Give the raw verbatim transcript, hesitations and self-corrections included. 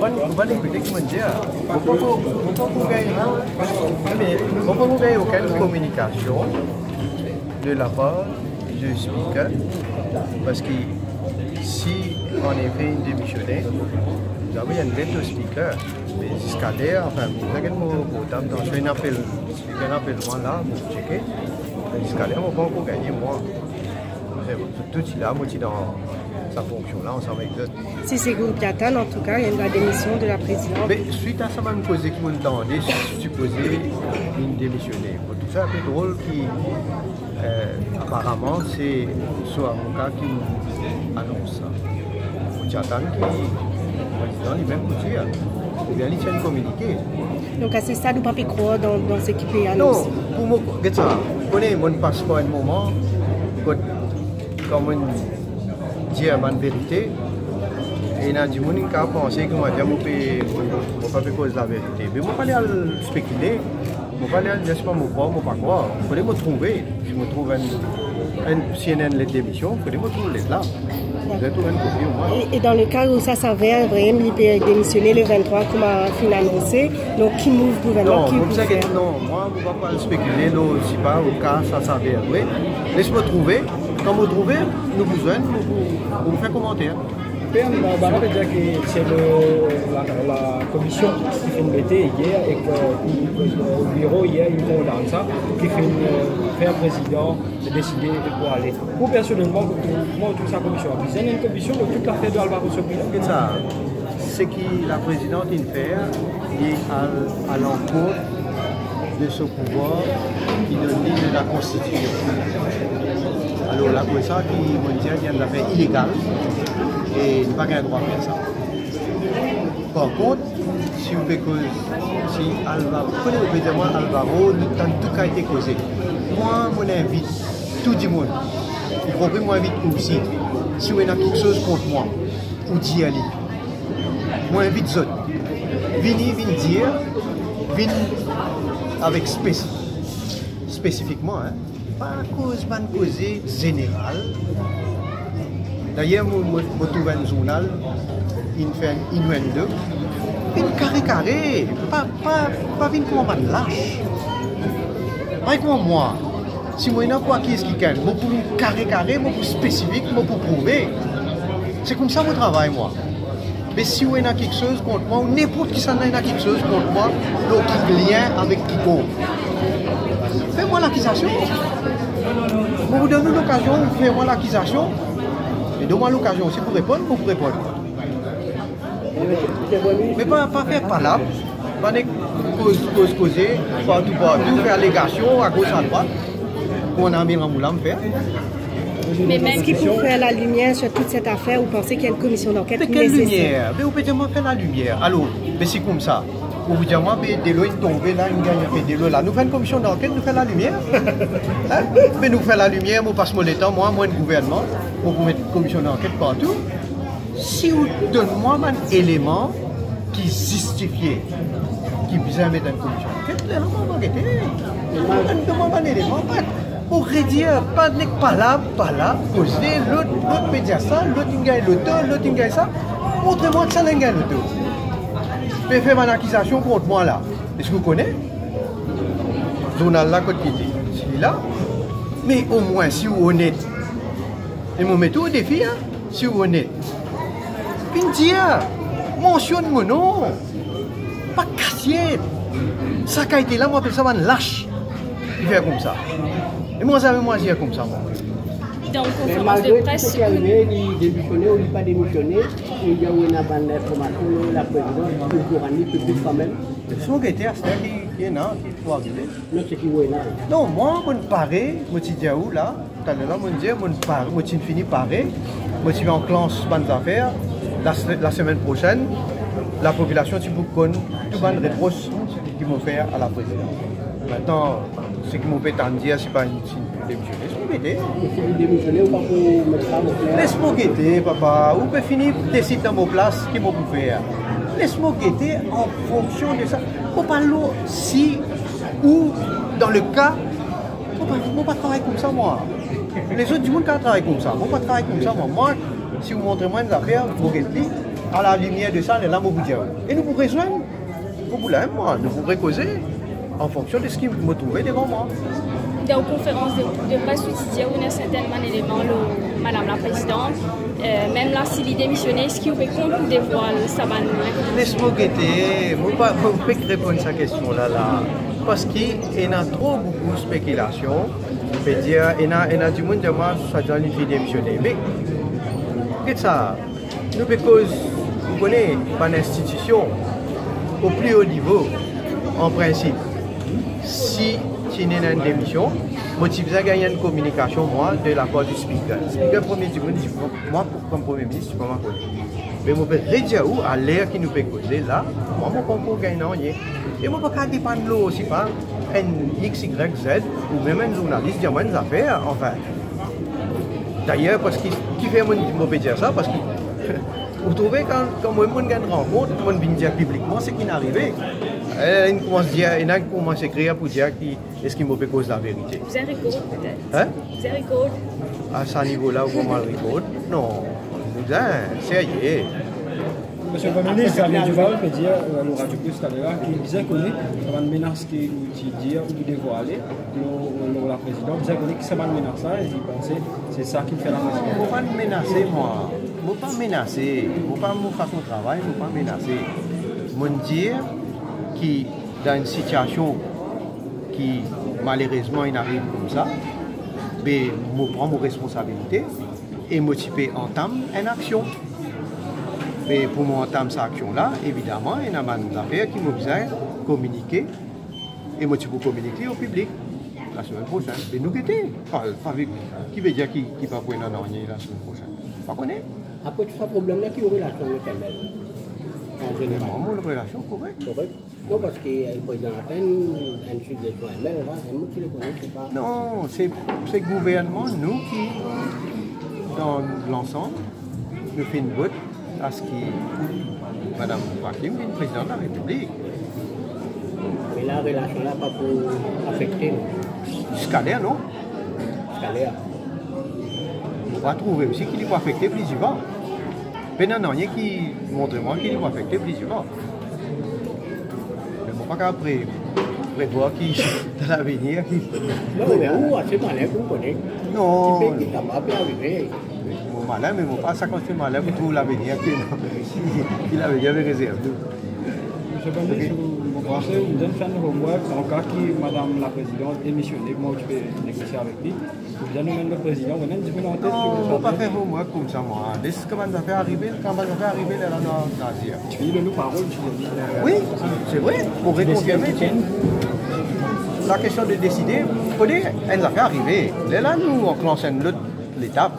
Bon, bon, écoutez, comment dire, mo pa, mo pa, mo pa gagn, mo pa gagn okenn kominikasion de lapar de Speaker, parski si annefe li demisione, nou avoy enn let o Speaker. Me ziska ler, anfin, mo pa gagn mo portab, donk ena apel, ena apel mwa la, mo cheke. Me ziska ler, mo pa ankor gagne mwa. Tou, tou sila, mo ti dan sa fonksion la, ansam avek zot. Si se ki ou pe atann, antouka, enn lademision de la prezidan. Me swit a sa bann koze ki mo'nn tande, sipoze li demisione. Bon, tou sa inpe drol ki, eh, aparaman, se so avoka ki anons sa. Mo ti atann ki prezidan limem pou dir, oubien li ti enn kominike. Donk, a se stad, ou pa pe krwar dan, dan seki pe anonse? Non, pou mo, get sa, kone, mo'nn pas par enn moman kot, kan mo'nn dir bann verite, e ena dimoun ki kapav panse ki mwa, mo pe, mo pa pe koz laverite. Me mo pa ale al spekile, mo pa ale al dir, sipa mo krwar, mo pa krwar. Fode mo trouve, si mo trouv enn, enn, si ena enn let demision, fode mo trouv let la. Mo trouv enn kopi omwin. E, e dan le ka ou sa saver vremem li pe demisione le venntrwa kouma finn anonse, donk ki move gouvernman ki ou pou fer? Non, mwa, mo pa pou al spekile lor sipa oka sa saver vre. Les mo trouve, kan mo trouve, nou pou zwenn, mo pou, mo pou fer komanter. Pena, bann-la pe dir ki se le, la, la komision ki finn mete yer ek, euh, biro yer, inn kondann sa, ki finn, euh, fer prezidan deside pou ale. Ou personelman, kouma ou trouv sa komision? Bizin enn komision pou tou lafer de Alvaro Sorbilha? Get sa, seki laprezidant inn fer, li al, al ankor de so pouvwar ki donn li de lakonstitision. Alor, la, pou sa ki mo'nn dir, li enn zafer ilegal e li pa gagn drwa fer sa. Par kont, si ou pe koz, si Alvaro, kone ou pe dir mwa, Alvaro, nou tann tou kalite koze. Mwa, mo'nn invit tou dimoun, ikonpri mo invit ou osi. Si ou ena kiksoz kont mwa, ou dir li. Mo invit zot, vini, vinn dir, vinn avek spes-, spesifikman, hein, pa koz bann koze zeneral. Dayer, mo, mo, mo trouv enn zournal, inn fer enn innuendo, vinn kare kare, pa, pa, pa vinn kouma bann las. Pa kouma mwa. Si mo ena pou akiz kikenn, mo pou vinn kare kare, mo pou spesifik, mo pou prouve. Se koumsa mo travay, mwa. Me si ou ena kiksoz kont mwa, ou ninport kisannla ena kiksoz kont mwa, lor ki lien avek kikor, fer mwa lakizasion. Mo pou donn ou lokazion, fer mwa lakizasion. E donn mwa lokazion osi pou reponn, mo pou reponn. Me pa, pa fer palab, pa nek koz, koz, koze, partou, partou, fer alegasion, agos, adrwat. Kouma Amir Amoula fer. Me mem ki pou fer lalimier sur tout set afer, ou panse ki enn komision lanket neseser? Me kel limier? Me ou pe dir mwa fer lalimier. Alor, me si koumsa, ou dir mwa, be delo inn tonbe la, inn gagn enpe delo la. Nou fer enn komision lanket, nou fer lalimier. Hein? Me nou fer lalimier, mo pas mo letan, mwa, mo enn gouvernman, mo pou met komision lanket partou. Si ou donn mwa bann eleman ki zistifie ki bizin met enn komision, get lerla mwa, mwa gete. Donn mwa bann eleman, pa, pou redir, pa nek palab, palab, koze, lot, lot pe dir sa, lot inn gagn loto, lot inn gagn sa. Montre mwa kisannla inn gagn loto. Pe fer bann akizasion kont mwa la. Eski ou kone zournal la kot ki ete? Sila. Me omwin, si ou onet, e mo met ou o defi, hein, si ou onet, vinn dir, mansionn mo nom, pa kasiet. Sa kalite la, mo apel sa bann las ki fer koumsa. E mwa zame mo azir koumsa, mwa. Dan konferans de pres, si ou... Li demisione ou li pa demisione, ou ena bann linformasion lor laprezidans ki okouran li, piblik kanmem? Lass mo gete aster ki, ki ena, ki pou arive. Non, seki ou ena. Non, mwa, mo'nn pare, mo ti dir ou la, taler la, mo'nn dir, mo'nn pare, mo ti fini pare, mo ti pe anklansh bann zafer. La, lasemenn prosenn, lapopilasion ti pou konn tou bann repros ki mo fer a laprezidans. Mintnan, seki mo pe tann dir, sipa inn, si inn demision, les mo gete. E si li demision, ou pa pou met sa an kler? Les mo gete, papa, ou pe fini desid dan mo plas ki mo pou fer. Les mo gete an fonksion de sa. Mo pa lor si ou dan le ka, mo pa, mo pa travay koumsa, mwa. Lezot dimoun kapav travay koumsa, mo pa travay koumsa, mwa. Mwa, si ou montre mwa enn zafer, mo get li. A la limier de sa, lerla mo pou dir ou. E nou pou rezwenn. Mo pou la mem mwa, nou pou rekoze an fonksion de seki mo trouve devan mwa. Dan konferans de, de pres, ou ti dir ou ena sertin bann eleman lor madam laprezidan. Eh, mem la, si li demisione, eski ou pe kont pou devwal sa bann linformasion? Les mo gete, mo pa, mo pe reponn sa kestion la la. Parski ena tro boukou spekilasion. Pe dir, ena, ena dimoun dir mwa, swadizan li finn demisione. Me, get sa, nou pe koz, ou kone, bann institision, o pli o nivo, an prinsip, si ti ena enn demision, mo ti bizin gagn enn kominikasyon, mwa, de lapar di Speaker. Speaker, premie dimoun, li dir mwa, kom Premie Minis, ti pa makone. Me mo pe redir ou, aler ki nou pe koze la, mwa, mo pankor gagn nanye. E mo pa kav depann lor, sipa, enn X Y Z, oubien enn zournalis dir mwa enn zafer, anfin. Dayer, parski, kifer mo, mo pe dir sa, parski, ou trouve, kan, kan mwa, mo gagn rann kont, mo vinn dir piblikman seki finn arive. Eh, inn koumans dir, ena inn koumans ekrir pou dir ki, eski mo pe koz laverite. Bizin rekord, petet. Hein? Bizin rekord. A sa nivo la, ou pou mal rekord? Non, nou bizin serye. Misie Premie Minis, Xavier Duval pe dir, eh, lor Radio Plus taler ki bizin kone sa bann menas ki ou ti dir, ou ti devwale lor, lor laprezidan, bizin kone ki sa bann menas la, e li panse se sa ki fer laprezidan. Mo pa menase, mwa. Mo pa menase. Mo pa, mo fason travay, mo pa menase. Mo dir ki dan enn sitiasion ki malerezman inn ariv koumsa, be mo pran mo responsabilite e mo ti pe antam enn aksion. Me pou mo antam sa aksion la, evidaman, ena bann zafer ki mo bizin kominike e mo ti pou kominik li o piblik lasemenn prosenn. Me nou gete, pa, pa vit, ki vedir ki, ki pa pou ena nanye lasemenn prosenn? Pa kone. Apre tou sa problem la, ki relasion avek M L? An zeneral. Non, mo relasion korek. Korek. Non, parski, eh, prezidan Lapenn, enn swiv de swa M L la, enn mo ti le kone, se pa... Non, se, se gouvernman, nou ki, dan lansam, nou finn vot aski madam Joachim vinn prezidan de la Repiblik. Me la, relasion la pa pou afekte, non? Ziska ler, non. Ziska ler. Mo pa trouve osi ki li pou afekte pli divan. Pena nanye ki montre mwa ki li pou afekte pli divan. Me mo pa kav pre-, prevwar ki dan lavenir ki... Non, me ou ase malin pou kone. Non, ki pe, ki kapav arive. Mo malin, me mo pa sa kantite malin pou trouv lavenir ki, ki lavenir pe rezerv nou. Misie Premie Minis, ok, ou, mo panse ou bizin fer enn homework an ka ki madam laprezidan demisione, kouma ou ti pe negosie avek li. Ou bizin nou amenn lot prezidan, ou amenn dimoun an tet. Non, mo pa fer homework koumsa, mwa. Les kan bann zafer arive, kan bann zafer arive, lerla nou, nou azir. Ti fini donn nou parol, ti fini. Wi, se vre, pou rekonfirme, ti... Lakestion de deside, kone enn zafer arive. Lerla nou anklans enn lot letap.